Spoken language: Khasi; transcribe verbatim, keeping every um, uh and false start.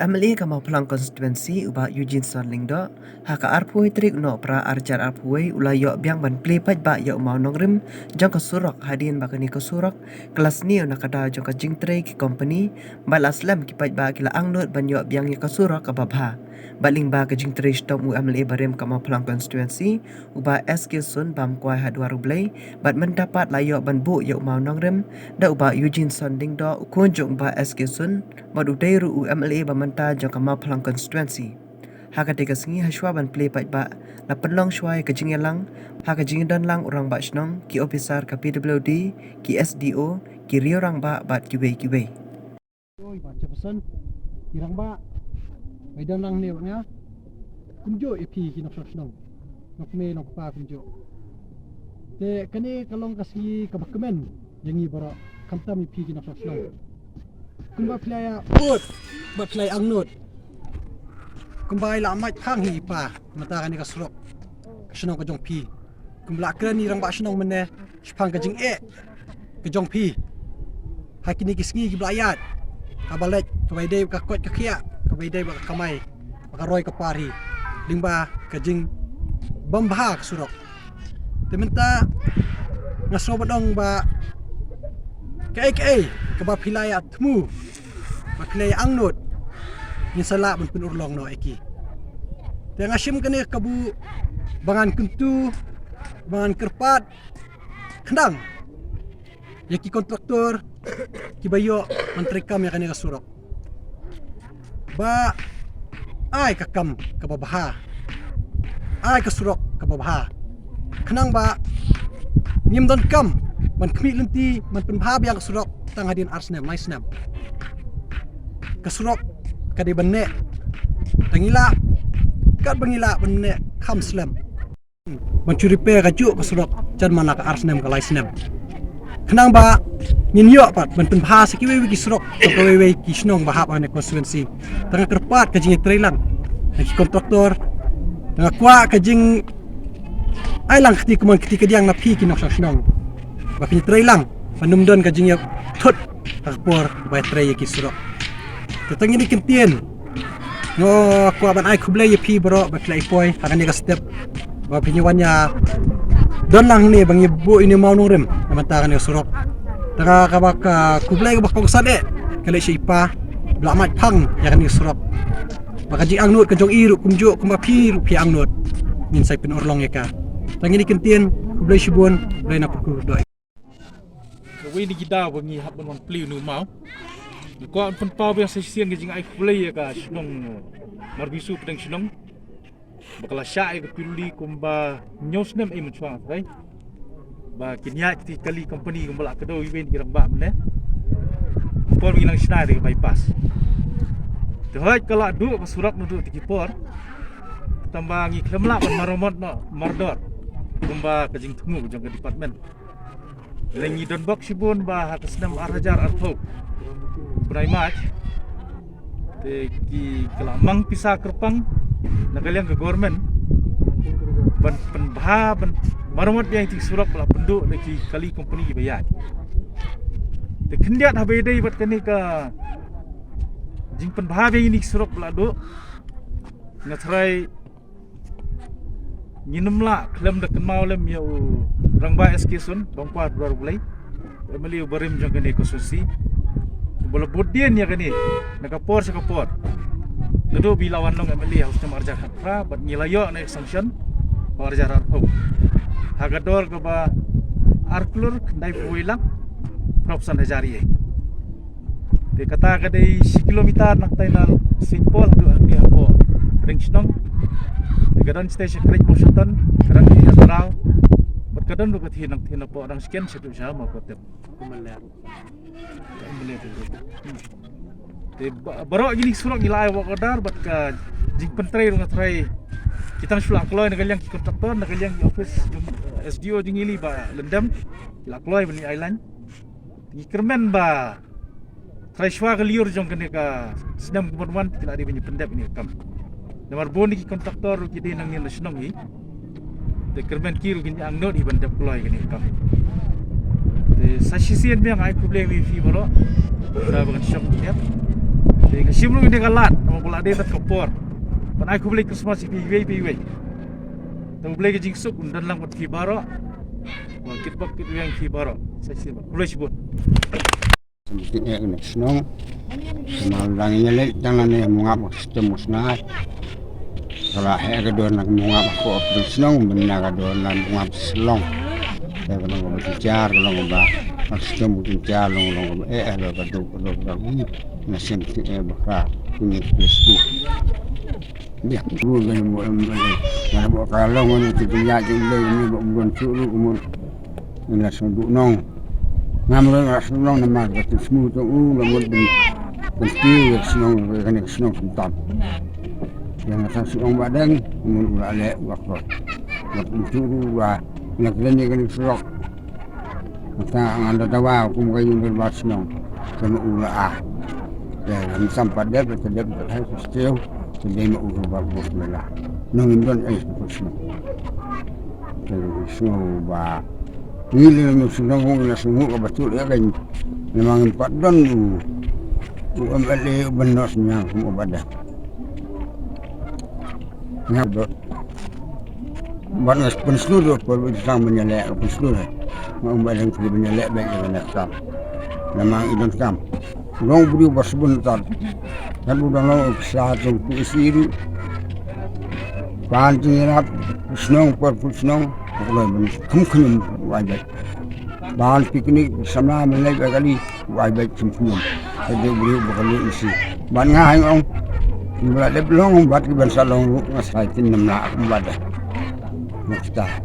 M L A ka Mawphlang Constituency u Bah Eugeneson Lyngdoh, ha ka arphew tarik u Nohprah arhajar arphew wei u la ïoh biang ban plie paidbah ïa u mawnongrim jong ka surok hadien ba kane ka surok ka la sniew na ka daw jong ka jingtrei ki kompani, bad la slem ki paidbah ki la angnud ban ïoh biang ïa ka surok kaba bha. Bad lyngba ka jingtrei shitom u M L A barim ka Mawphlang Constituency, u Bah S K Sun bam kwai ha dwar U Blei, bad mynta pat la ïoh ban buh ïa u mawnongrim da u Bah Eugeneson Lyngdoh, u khun jong u Bah S K Sun, bad u dei ruh u M L A ba mynta jong ka Mawphlang Constituency. Ha katei ka sngi, hashwa ban plie paidbah, la pynlong shwa ïa ka jingïalang ha ka jingdon lang u rangbah shnong, ki ophisar ka P W D, ki S D O, ki riew rangbah bad kiwei kiwei. Oi, Bah Jefferson, ki rangbah, ba ïadon lang ne bad nga. Kumjuh ïa phi ki nongshong shnong, nongkmie nongkpa kumjuh. Te kane ka long ka sngi kaba kmen ïa ngi baroh, khamtam ïa phi ki nongshong shnong. Kumba phi la ïa bud bad phi la ïa angnud, kumba i la mait phang hi i pa, mynta kane ka surok ka shnong ka jong phi. Kumba la kren i rangbah shnong mynne shaphang ka jingeh ka jong phi ha kine ki sngi kiba la ïaid, kaba leit, kaba ïadei bad ka koit ka khiah, kaba ïadei bad ka kamai, bad ka roi ka par hi, lyngba ka jingbym bha ka surok. Te mynta nga sngew ban ong ba kaei kaei kaba phi la ïa thmu, ba phi la ïa angnud, ngin sa lah ban pynurlong noh ïa ki. Te nga shim kane ka kabu ba ngan kyntu, ba ngan kyrpad khnang ïa ki kontraktor kiba ïoh ban treikam ïa kane ka surok, ba ai ka kam kaba bha, ai ka surok kaba bha, khnang ba ngim donkam ban khmih lynti ban pynbha biang ka surok tang hadien ar snem, lai snem. Ka surok ka dei ban neh, tang ngi lah, katba ngi lah ban neh kham slem ban shu repair kajuh ka surok jan man la ka ar snem, ka lai snem, khnang ba ngin ïoh pat ban pynbha sa kiwei wei ki surok jong kawei wei ki shnong ba hap ha kane ka constituency. Te nga kyrpad ka jingïatreilang na ki kontraktor, te nga kwah ka jingai lang kti kumne kti kadiang na phi ki nongshong shnong, ba phin ïatreilang ban ym don ka jingïathut ha ka por ba ïatrei ïa ki surok. Te tang ïa kine ki kyntien, nga kwah ban ai khublei ïa phi baroh ba phi la ïa poi ha kane ka step, ba phi ïa wan ïa don lang hangne ba ngi buh ïa une u mawnongrim na bynta kane ka surok. Te nga kaba ka khublei kaba kongsan eh ka leit sha i pa ba la mait phang ïa kane ka surok, ba ka jingangnud ka jong i ruh kumjuh kumba phi ruh phi angnud, ngin sa ïa pynurlong ïa ka. Tang ïa kine ki kyntien, khublei shibun, khublei na pyrkhu doi. Kawei na ki daw ba ngi hap ban wan plie une u maw, nga kwah ban pynpaw biang sa shisien ka jingai khublei ïa ka shnong Marbisu Pdeng Shnong, ba ka la shah ïa ka Piruli kumba hynñiew snem ei mynshuwa, hooid. Ba kin ïaid kti kali company kumba la kdew iwei na ki rangbah mynne, por ba ngi nang shna ïa ka bypass. Te hooid ka la duh ka surok naduh kti ki por, tangba ngi khlem lah ban maramot noh mardor kumba ka jingthmu jong ka department. Lei ngi don bok shibun ba ha ka snem ar hajar arphew, u bnai March, te ki, ka la mang pisa kyrpang na ka liang ka government ban pynbha, ban maramot ïa kine ki surok ba la pynduh da ki kali company kiba ïaid. Te khyndiat haba ïadei bad kane ka jingpynbha ïa kine ki surok ba la duh, nga tharai ngin ym lah khlem da kynmaw lem ïa u Rangbah S K Sun, Bangkwa Dwar Blei, M L A uba rim jong kane ka constituency, uba la bud dien ïa kane na ka por sha ka por. Naduh ba i la wan long M L A ha u snem ar hajar khatphra bad ngi la ïoh na ka sanction ha u ar hajar arphew ha ka dor kaba ar klur khyndai phew wei lak phra phew san hajar ïa. Te kata ka dei shi kilometer nangtai na Saint Paul haduh hangne hapoh Pdeng Shnong. Te ka don sha Khreh Mawshynton, ka don sha Taraw, bad ka don ruh ka thie nangthie napoh Rangshken shaduh sha Mawkyrtep. Te ba-, baroh kine ki surok ngi la ai work order bad ka jingpyntrei ruh nga tharai ki tang shu la kloi na ka liang ki contractor, na ka liang ki office jong, eh, S D O jong ngi, Bah Lyndem, ki la kloi ban ïa ai line. Ngi kyrmen ba trai shuwa ka lyiur jong kane ka snem kaba wan ki la dei ban ïa pyndep ïa kane ka kam. Namar bun ki kontraktor ruh ki dei nangne na shnong hi. Te kyrmen ki ruh kin ïa angnud hi ban dep kloi kane ka kam. Te sa shisien biang ai khublei ïa phi baroh. Sa ba kan shong dep. Te nga shim ruh ïa ka lad namar ba la dei tat ka por. Ban ai khublei Christmas ïa phi iwei pa iwei. Te U Blei ka jingsuk un don lang bad phi baroh. Ba kit bok kit weng phi baroh. Sa shisien khublei shibun. Shnong. Shnong. Shnong lang ïa leh tang lane mungap stem musnai. Ka la heh ka dor na ka mungap ko apri shnong, mynna ka dor na mungap shlong. Ka long ba jynjar, ka long ba ka stem jynjar, long long ba eh eh ba duk long ba wi. Na shem ti eh ba ka kuni Kristu. Dia, ru ga mo em. Na mo ka long ni ti ya jing le ni ba umron churu umur. Ina song du nong. Ngam ro ina song nong namar ka tu smu tu u la mut bin. Bin ti ya song ro ka ni song sum tam. Yang ka song ba dang mun u la le wa ko. Wa tu tu wa na ka ni ka ni song. Mata ngan da dawa kum ka yung ba song. Sama u la ah. Ya, ngam sam pa dep, pa dep, pa hai stiu. Ka dei ma u ba bos mela. Nong indon ai song. Ka song ba. Ngi le ngi sngewbha ngi la sngewbha ka batul ïa ka. Namar ngim pat don u, u M L A u ban nos nya kum u bada. Nga ba ban ngas pun slu do por bi tang ban ïaleh pun slu. Nga um ba dang kri ban ïaleh ba ïa na kam. Namar i don kam. Long briew ba sbun tat. Kan u dang long u pisa tung pi isi ru. Ban ti rap shnong por pu shnong. Ko lo ban khum khum wai bai. Ban picnic sama melai ba kali wai bai khum khum. Ka de briew ba kalu isi. Ban nga hang ong. Ni ba de long bat ki ban sa long ru nga sai tin nam la kum bat. Next time.